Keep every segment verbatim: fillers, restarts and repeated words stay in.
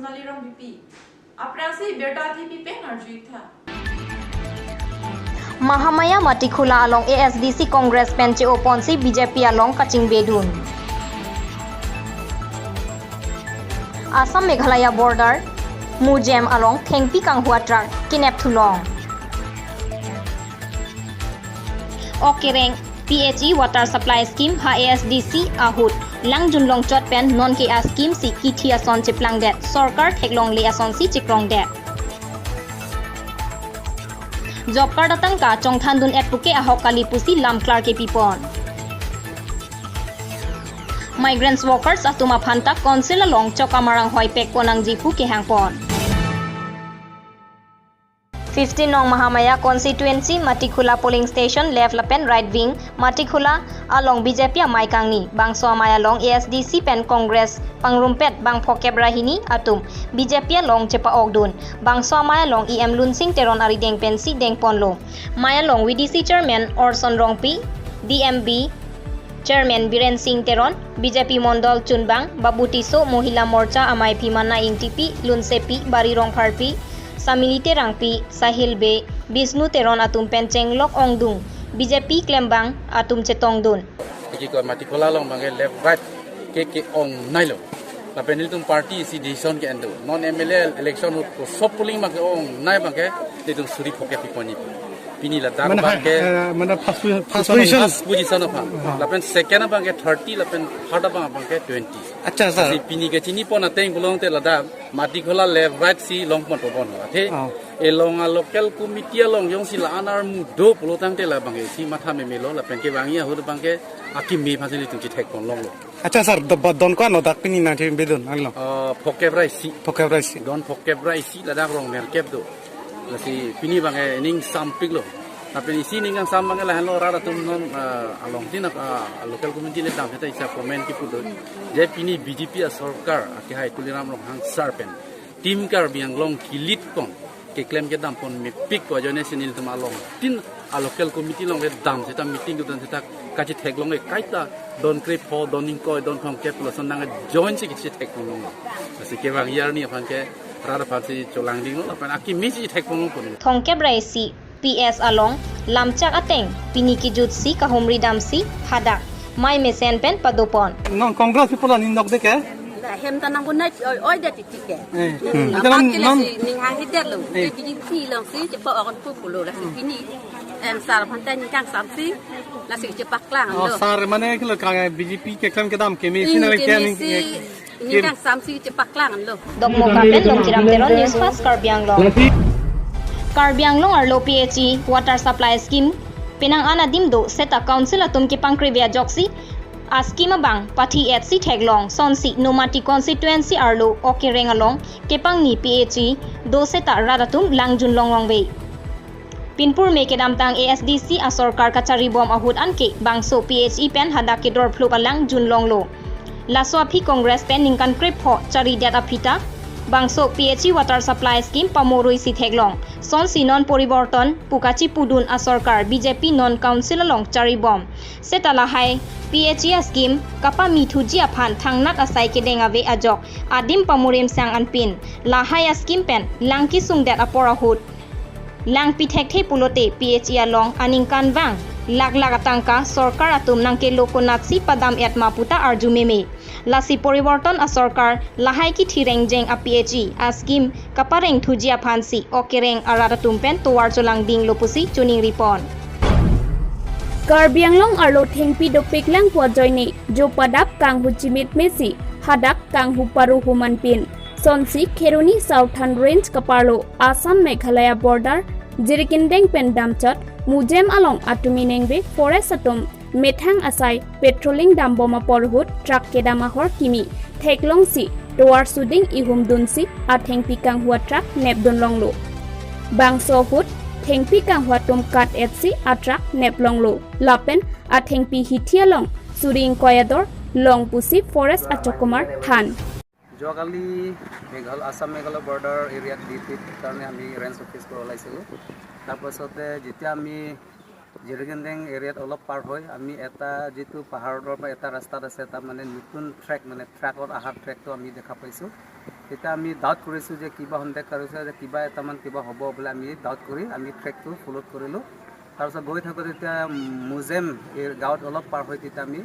Sonali Rongpipi. Aphrangsi birta thipi pen arju-ik tha. Mahamaya Matikhula along A S D C Congress pen che-oponsi B J P along kachingbedun. Assam Meghalaya border Mujem along thengpi kanghu atruck kenep thulong. Okereng P H E water supply scheme ha A S D C ahut langjun longchot pen nonke a scheme si kithi ason cheplangdet, sorkar theklongle asonsi chekrongdet. Job card atangka chongthandun-et puke ahok kali pusi lam klar kepipon. Migrants workers atum aphanta council along chokam arang hoipek ponangji pu kehangpon. Fifteen nong Mahamaya constituency Matikhula polling station left lapen right wing Matikhula along B J P amei kangni, bangso amei along A S D C pen Congress pangrumpet bang phokep ra hini atum B J P along chepa-okdun. Bangso amei along E M Lunsing Teron arideng pensi dengponlo. Amei along V D C chairman Orson Rongpi, D M B Chairman Biren Singh Teron, B J P Mondol Chunbang, Babu Tisso, Mohila Morcha amei Phimana Ingtipi, Lunsepi, Bari Rongpharpi, Samili Terangpi, Sahil Bey, Bishnu Teron atum pen chenglok ongdung, B J P klembang atum chetongdun. Iki ko Matikhula along abangke left right ke ke-ong nailo. Lapen nelitum party isi decision ke-en do. Non M L A election ahut ko sob polling abangke ong nai abangke nelitum suri phokep pipon-i. Pini ladak mane abangke, eh, mane first position, first position. First position aphan. Ah. Lapen second abangke thirty, lapen third abang abangke twenty. Accha, sir. Si pini kechinipon ateng pulote ladak Matikhula left right si longpon pobon. Athe, ah, elong a local committee along jongsi la-an armu do pulotangte labangke isi matha memelo lapen kevangji ahut abangke akimi aphansi nelitum chethekpon longlo. Accha, sir, do, ba, don ko-an lo dak pini nangchingbedun, ang lo? Ah, phokep ra isi. Phokep ra isi. Don phokep ra isi ladak rong nerkep do. Lasi pini abangke ning sampik lo. Lapen isi ning kangsam abangke lahenlo rat atum non, ah, along tin, ah, local committee le dam seta isi comment kipu do. Je pini B J P asorkar, akehai Tuliram Ronghang sir pen Team Karbi Anglong ki-lead pon keklem kedam pon mepik pu ajoine si nelitum along tin a local committee along le dam seta meeting kedo seta kachetheklongle kaita don krepho, don ingkoi, don thomkep lason nang join si kachetheklong. Lasi kevangji arni aphanke rat aphansi cholangdinglo lapen akimi si chetheklong pon. Thomkep ra isi P S along lamchak ateng pini kejutsi kahumri damsi hadak amei mesen pen padopon. Non Congress people ani nok deke? La hem ta nang bunai oi, oi det titi ke. Eh. Hmm. Hmm. Amat ke non, lasi ning hang hidet lo. Eh. Ke B J P alongsi chepa-okdun pulo lasi pini M sir aphanta ning kangsamsi lasi chepaklang lo. Oh, sir mane kilo kang B J P keklem kedam kemi, hmm, sina kemi ke ning, si eh, ning kangsamsi chepaklang lo. Dokmoka pen Longkiram Teron, News Fast Karbi Anglong. Karbi Anglong arlo P H E water supply scheme penang an adim do seta council atum kepangkrevi ajoksi a scheme abang pathi-etsi theklong, sonsi Nomati constituency arlo Okereng along kepangni P H E do seta rat atum langjun longlongve. Pinpur me kedamtang A S D C asorkar kacharibom ahut anke bangso P H E pen hadak kedorphlup alangjun longlo. Laso aphi Congress pen ningkan krepho charidet aphi ta bangso P H E water supply scheme pamoruisi theklong. Sonsi non poriborton pu kachipudun asorkar B J P non council along charibom. Seta lahai P H E a scheme kapamithuji aphan thangnat asai kedeng ave ajok adim pamurim sang anpin lahai a scheme pen lang kesungdet apor ahut lang pithekthe pulote P H E along aningkanvang lakh lakh atangka sorkar atum nangkelo konatsi padam-et ma puta arju meme. Lasi poriborton asorkar lahai kithi rengjeng a P H E a scheme kaparengthuji aphansi Okereng arat atum pen tovar cholangdinglo pusi choningripon. Karbi Anglong arlo thengpi dopiklang pu ajoine jo padap kanghu chimit mesi hadak kanghu paru human pin. Sonsi Kheroni Southern Range kaparlo Assam Meghalaya border Jirikindeng pen damchot Mujem along atumi nengve forest atum methang asai patrolling dambom apor ahut truck kedam ahor kimi theklongsi tovar suding ihumdunsi athengpi kanghu a truck nepdun longlo. Bangso ahut thengpi kanghu atum kat-etsi a truck neplonglo. Lapen athengpi hithi along suri ingkoi ador long pusi forest achokomar than. যোৱাকালি মেঘালয়, আছাম মেঘালয় বৰ্ডাৰ এৰিয়াত ডিউটিৰ কাৰণে আমি range office পৰা ওলাইছিলোঁ। তাৰপাছতে যেতিয়া আমি জিৰগেণ্ডেং এৰিয়াত অলপ পাৰ হৈ আমি এটা যিটো পাহাৰৰ পৰা এটা ৰাস্তাত আছে, এটা মানে নতুন ট্ৰেক, মানে ট্ৰাকত অহা ট্ৰেকটো আমি দেখা পাইছোঁ। তেতিয়া আমি ডাউট কৰিছোঁ যে কিবা সন্দেহ কৰিছে যে কিবা এটামান কিবা হ'ব বুলি আমি ডাউট কৰি আমি ট্ৰেকটো ফ'ল' কৰিলোঁ। তাৰপিছত গৈ থাকোঁতে তেতিয়া মুজেম এই গাঁৱত অলপ পাৰ হৈ তেতিয়া আমি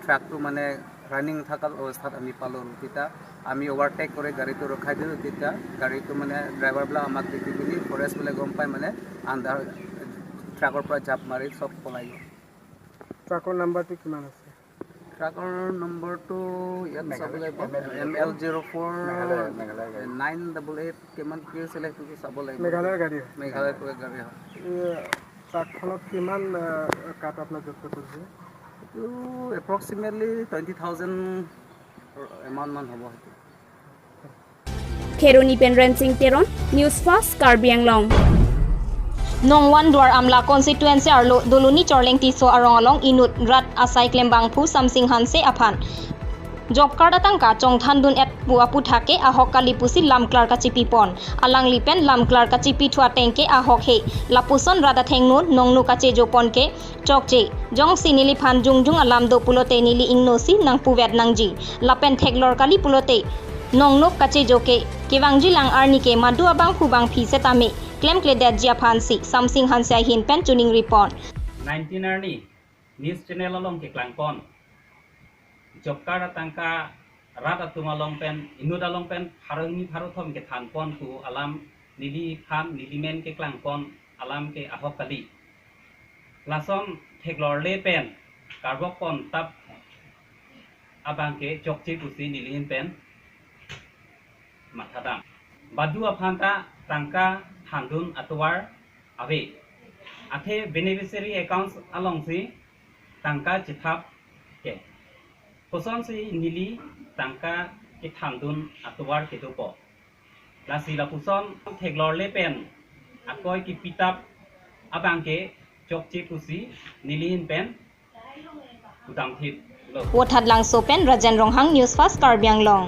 ট্ৰাকটো মানে ৰানিং থকা অৱস্থাত আমি পালোঁ। তেতিয়া আমি অভাৰটেক কৰি গাড়ীটো ৰখাই দিলোঁ। তেতিয়া গাড়ীটো মানে ড্ৰাইভাৰবিলাক আমাক দেখি পিনি ফৰেষ্ট বোলে গম পাই মানে আন্ধাৰ ট্ৰাকৰ পৰা জাপ মাৰি চব পলাই গ'ল। ট্ৰাকৰ নাম্বাৰটো কিমান আছে? ট্ৰাকৰ নম্বৰটো ইয়াত চাব মেঘালয়- লাগিব M L zero' M L zero' for Meghalaya Meghalaya গাড়ী। নাইন ডাবল এইট কিমান কি আছিলে সেইটো চাব লাগিব। মেঘালয়ৰ গাড়ী হয়। মেঘালয়ৰ গাড়ী হয়। এই ট্ৰাকখনত কিমান আহ, কাঠ আপোনাৰ জব্দ কৰিছে? এইটো এপ্ৰক্সিমেটলি টুৱেণ্টি থাউজেণ্ড এমাউণ্টমান হ'ব সেইটো। Kheroni pen Rensing Teron, News Fast Karbi Anglong. Nongwan Duar Amla constituency arlo Doloni Chorleng Tisso arong along inut rat asai klembangphu Samsing Hanse aphan job card atangka chongthandun et pu aputhak ke ahok kali pusi lamklar kachipipon. Alangli pen lamklar kachipithu ateng ke ahok he. Lapuson rat athengno nongno kachejopon ke chokche. Jongsi neliphan jongjong alam do pulote neli ingnosi nangpuvet nangji. Lapen theklor kali pulote nongno kachejo ke kevangjilang arni ke madu abangphu bangphi setame klemkledetji aphansi Samsing Hanse ahin pen chuning ripon. Nineteen arni News Channel along keklangpon. Job card atangka rat atum along pen, inut along pen, pharo hini pharo thom kethanpon pu alam neliphan, nelimen keklangpon alam ke ahok kali. Lason theklorle pen, karbokpon tap abang ke chokche pusi nelihin pen mathadam. Badu aphanta tangka thandun atovar ave. Athe beneficiary accounts alongsi tangka chethap ke. Kosonsi neli tangka kethandun atovar kedopo. Lasi lapuson theklorle pen akoi kipitap abang ke chokche pusi nelihin pen kudam thip lo. Vothatlangso pen Rajen Ronghang, News Fast Karbi Anglong.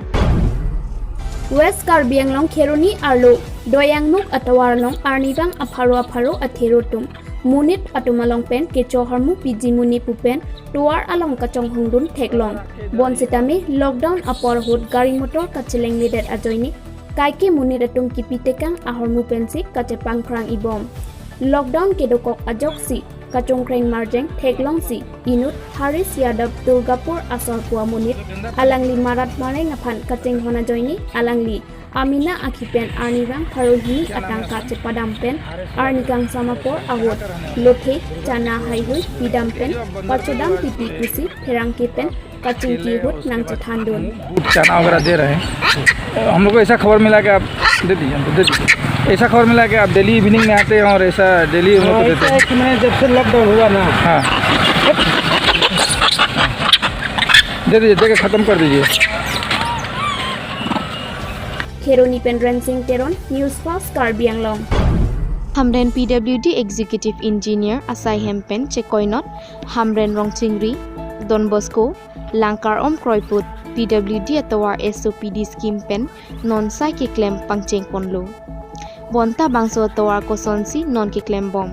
West Karbi Anglong Kheroni arlo Doyangnuk atovar along arnivang apharo apharo athero atum monit atum along pen kecho ahormu piji muni pupen tovar along kachonghongdun theklong. Bonsitame lockdown apor ahut gari motor kachelengledet ajoine kaike monit atum kipi tekang ahormu pensi kachepangphrang ibom. Lockdown kedokok ajoksi kachongkreng marjeng theklongsi inut Haris Yadav Durgapur asor pu amonit alangli marat mareng aphan kachinghon ajoine alangli amena akhi pen arnivang pharo hini atangka chepadam pen arni kangsam apor ahut lothe chana haihui pidam pen pachodam pipi pusi pherangke pen kachingki ahut nangchethandun. चना वगैरह दे रहे हैं। हम लोग को ऐसा खबर मिला कि आप दे दीजिए, हमको दे दीजिए। ऐसा खबर मिला कि आप डेली इवनिंग में आते हैं और ऐसा डेली हम लोग को देते हैं। मैं जब से लॉकडाउन हुआ ना, हाँ, दे दीजिए, दे के ख़त्म कर दीजिए। Kheroni pen Rensing Teron, News Fast Karbi Anglong. Hamren P W D Executive Engineer asai hem pen chekoinot Hamren Rongchingri, Don Bosco, Langkar Om Kroiput, P W D atovar S O P D scheme pen non sai keklem pangchengponlo. Bonta bangso atovar kosonsi non keklembom.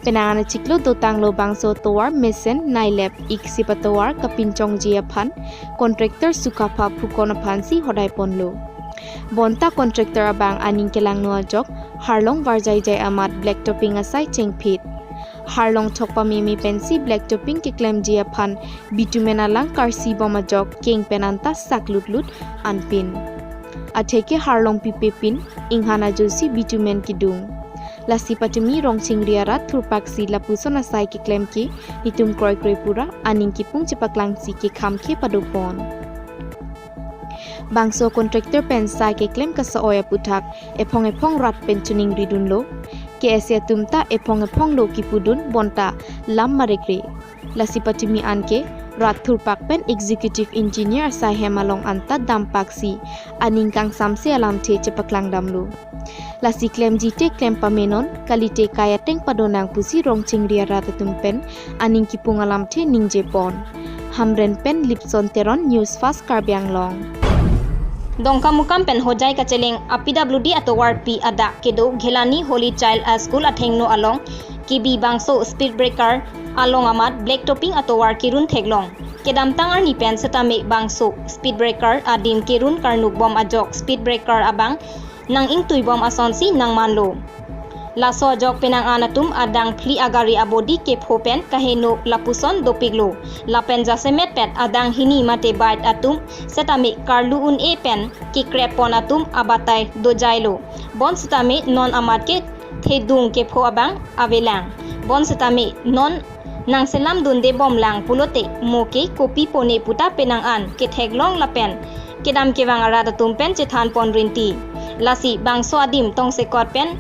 Penang anachiklo dotanglo bangso tovar mesen nailep ik sip atovar kapinchongji aphan contractor Sukapha Phukon aphansi hodaiponlo. Bonta contractor abang aning kelangno ajok harlong varjaijai amat black topping asai chengphit. Harlong thok pameme pensi black topping keklemji aphan bitumen alang karsibom ajok keng pen anta saklutlut anpin. Atheke harlong pipepin inghan ajosi bitumen kidung. Lasi patumi Rongchingri arat thurpaksi lapuson asai keklem ke nitum kroikre pura aning kipung chepaklangsi kekham ke padopon. Bangso contractor pen sai keklem kasa-oi aputhak ephong ephong rat pen chuningridunlo. K S A atum ta ephong ephong lo kipudun bonta lam marekre. Lasi patumi anke rat thurpak pen executive engineer asai hem along anta dampaksi aning kangsamse alamthe chepaklangdamlo. Lasi klemjite klem pamenon, kalite kai ateng padonang pusi Rongchingri arat atum pen aning kipung alamthe ningjepon. Hamren pen Lipson Teron, News Fast Karbi Anglong. Dongkamukam pen Hojai kacheleng a P W D atovarpi adak kedo Ghelani Holy Child High School athengno along kebi bangso speed breaker along amat black topping atovar kirun theklong. Kedamtang arni pen setame bangso speed breaker adim kerun karnuk bom ajok speed breaker abang nang ingtui bom asonsi nangmanlo. Laso ajok penang an atum adang phli agari abodi kepho pen kaheno lapuson dopiklo. Lapen jasemet pen adang hini mate bike atum setame karlu un-e pen kekrep pon atum abatai dojailo. Bon setame non amat ke thedung kepho abang avelang. Bon setame non nangselam dunde bomlang pulote mo ke kopi pone puta penang an ketheklong lapen kedam kevang arat atum pen chethan pon rinti. Lasi bangso adim tongsekot pen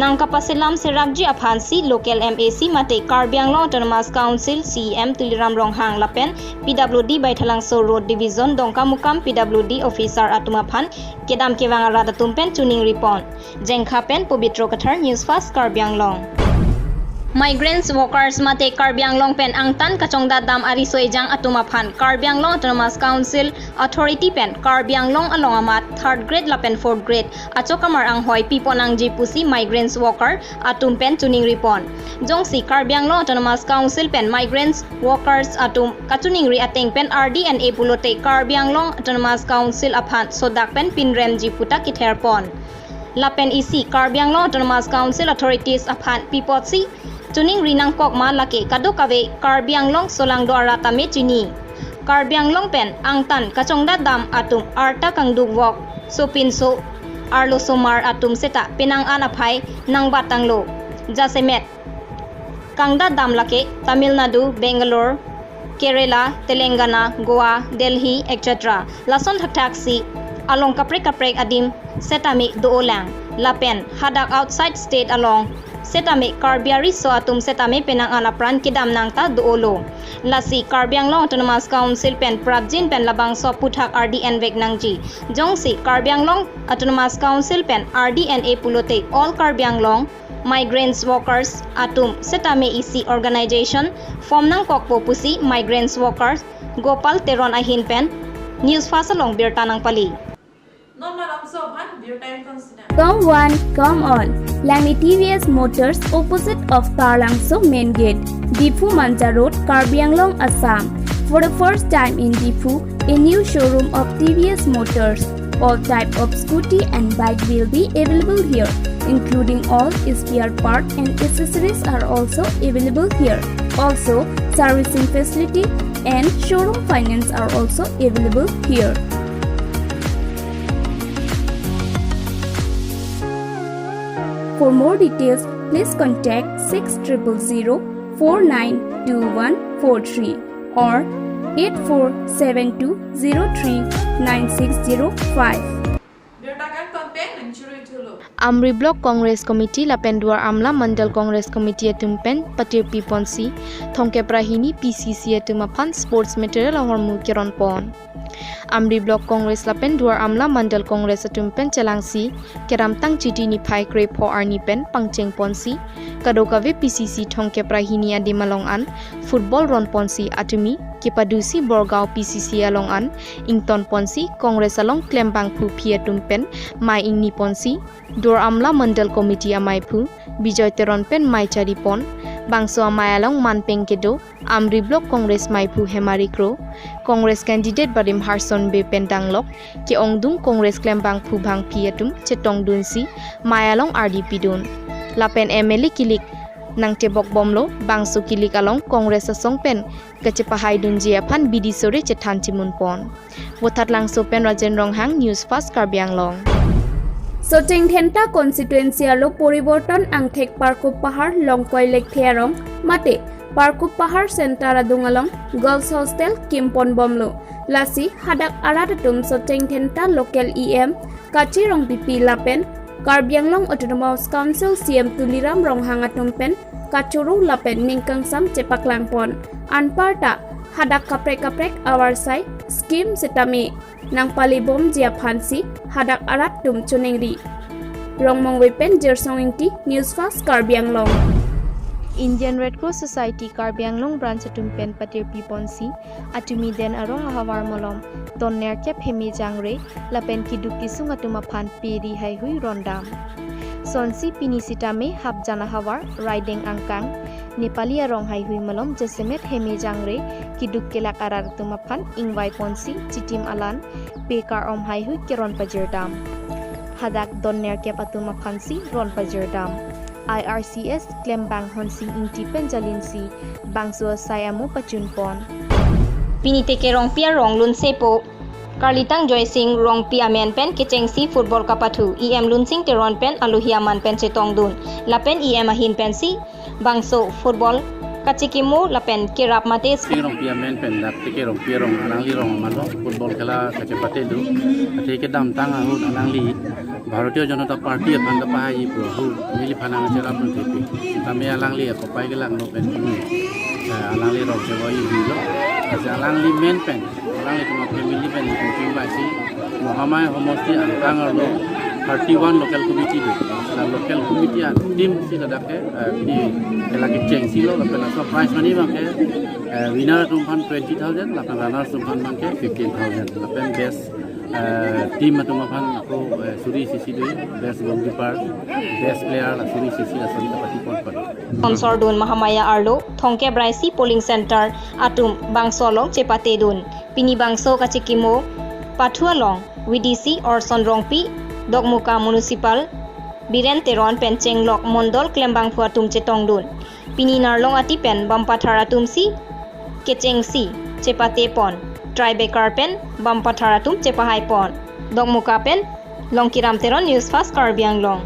nangkapaselam serapji aphansi local M A C mate Karbi Anglong Autonomous Council C E M Tuliram Ronghang lapen P W D Baithalangso Road Division Dongkamukam P W D officer atum aphan kedam kevang arat atum pen choningri pon. Jengkha pen Pobitro Kathar, News Fast Karbi Anglong. Migrants workers mate Karbi Anglong pen angtan kachongdat dam ariso ejang atum aphan Karbi Anglong Autonomous Council Authority pen Karbi Anglong along amat third grade lapen fourth grade achokamar anghoi pipo nangji pusi migrants worker atum pen choningri pon. Jongsi Karbi Anglong Autonomous Council pen migrants workers atum kachoningri ateng pen R D N A pulote Karbi Anglong Autonomous Council aphan sodak pen pinremji puta kether pon. Lapen isi Karbi Anglong Autonomous Council authorities aphan pi apotsi choningri nangkok ma lake kadokave Karbi Anglong solangdo arat tame chini. Karbi Anglong pen angtan kachongdat dam atum arta kangduk vok sopinso arlosomar atum seta penang an aphai nangbat tanglo. Jasemet kangdat dam lake Tamil Nadu, Bangalore, Kerala, Telangana, Goa, Delhi, et cetera. Lason thakthak si along kaprek kaprek adim setame do-olang. Lapen hadak outside state along setame Karbi ariso atum setame penang an apran kedam nangta do-olo. Lasi Karbi Anglong Autonomous Council pen prapjin pen labangso aphuthak R D N vek nangji. Jongsi Karbi Anglong Autonomous Council pen R D N A pulote All Karbi Anglong Migrants Workers atum setame isi organization form nangkokpo pusi Migrants Workers Gopal Teron ahin pen News Fast along birta nangpali. Non malangso aphan birta ingkon sinang. Come one, come all. Langni T V S Motors opposite of Taralangso main gate, Diphu Manja Road, Karbi Anglong, Assam. For the first time in Diphu, a new showroom of T V S Motors. All type of scooty and bike will be available here, including all spare part and accessories are also available here. Also, servicing facility and showroom finance are also available here. For more details, please contact six triple zero four nine two one four three or eight four seven two zero three nine six zero five. Birta kan konten nang churu itulo. Amri Block Congress Committee lapen Duar Amla Mandal Congress Committee atum pen patirpi ponsi thomkep ra hini P C C atum aphan sports material ahormu keron pon. Amri Block Congress lapen Duar Amla Mandal Congress atum pen chelangsi kedamtang Chiti niphai krepho arni pen pangcheng ponsi kadokave P C C thomkep ra hini adim along an football ron ponsi atumi kepadusi Borgaon P C C along an ington ponsi Congress along klembangphu aphi atum pen mei ingni ponsi Duar Amla Mandal Committee ameiphu Bijoy Teron pen mei chari pon. Bangso amei along manpeng kedo Amri Block Congress meiphu Hemari Kro, Congress candidate barim Harson Bey pen danglok ke-ongdung Congress klembangphu bangphi atum chetongdunsi mei along ardi pidun. Lapen M L A kilik nangtebok bomlo, bangso kilik along Congress asong pen kachepahaidunji aphan bidi sore chethan chimun pon. Vothatlangso pen Rajen Ronghang, News Fast Karbi Anglong. Socheng Dhenta constituency arlo Poriborton Angthek Parkup Pahar Longkoi Lekthe arong mate Parkup Pahar Center adung along Girls Hostel kimpon bomlo. Lasi hadak arat atum Socheng Dhenta local E M Kachi Rongpipi lapen Karbi Anglong Autonomous Council C M Tuliram Ronghang atum pen kachoro lapen ningkangsam chepaklang pon. Anparta hadak kaprek kaprek avarsai scheme setame nangpalibomji aphansi hadak arat atum choningri. Rongmongve pen Jersong Ingti, News Fast Karbi Anglong. Indian Red Cross Society Karbi Anglong Branch atum pen patirpi ponsi atumi den arong ahavar malom ton nerkep heme jangre lapen keduk kesung atum aphan pe ri haihui rondam. Sonsi pini sitame Hapjan ahavar, Raideng angkang, Nepali arong haihui malom jasemet heme jangre keduk kelak arat atum aphan ingvai ponsi chitim alan pe kar-om haihui keron pajirdam. Hadak don nerkep atum aphansi ron pajirdam. I R C S klembang Honsing Ingti pen jalinsi bangso asai amo pachun pon. Pini Tekerongpi arong lunsepo Karlitang Joysing Rongpi amen pen kechengsi football kapathu E M Lunsing Teron pen alohi aman pen chetongdun. Lapen E M ahin pensi bangso football kachekimo lapen kerap mate Sing Rongpi amen pen dak Tekerongpi arong, alangli rong amalo football khela kachepate do. Athe kedamtang ahut alangli Bharatiya Janata Party aphan kapahai pu ahut neliphan nangcherap thepi. Tame alangli akopai kelanglo pen kini, eh, alangli rong chevoi lo. Lasi alangli men pen, alanglitum a-family pen kungking baisi Mahamaya homosti angkang arlo thirty-one local committee do. La local committee a-team si ladak ke, eh, di khela kechengsi lo, lapen laso prize money abangke, eh, winner atum aphan twenty thousand, lapen runners atum aphan abangke fifteen thousand. Lapen best, eh, team atum aphan ako, eh, suri isi isi do, best goalkeeper, best player, la suri isi isi la suri kapati pon pon. Sponsor dun Mahamaya arlo thongkep ra isi polling center atum bangso along chepatedun. Pini bangso kachekimo pathu along V D C Orson Rongpi, Dokmoka Municipal Biren Teron pen chenglok mondol klembangphu atum chetongdun. Pini Narlong Ati pen Bampathar atumsi kechengsi chepate pon. Tiebreaker pen Bampathar atum chepahai pon. Dokmoka pen Longkiram Teron, News Fast Karbi Anglong.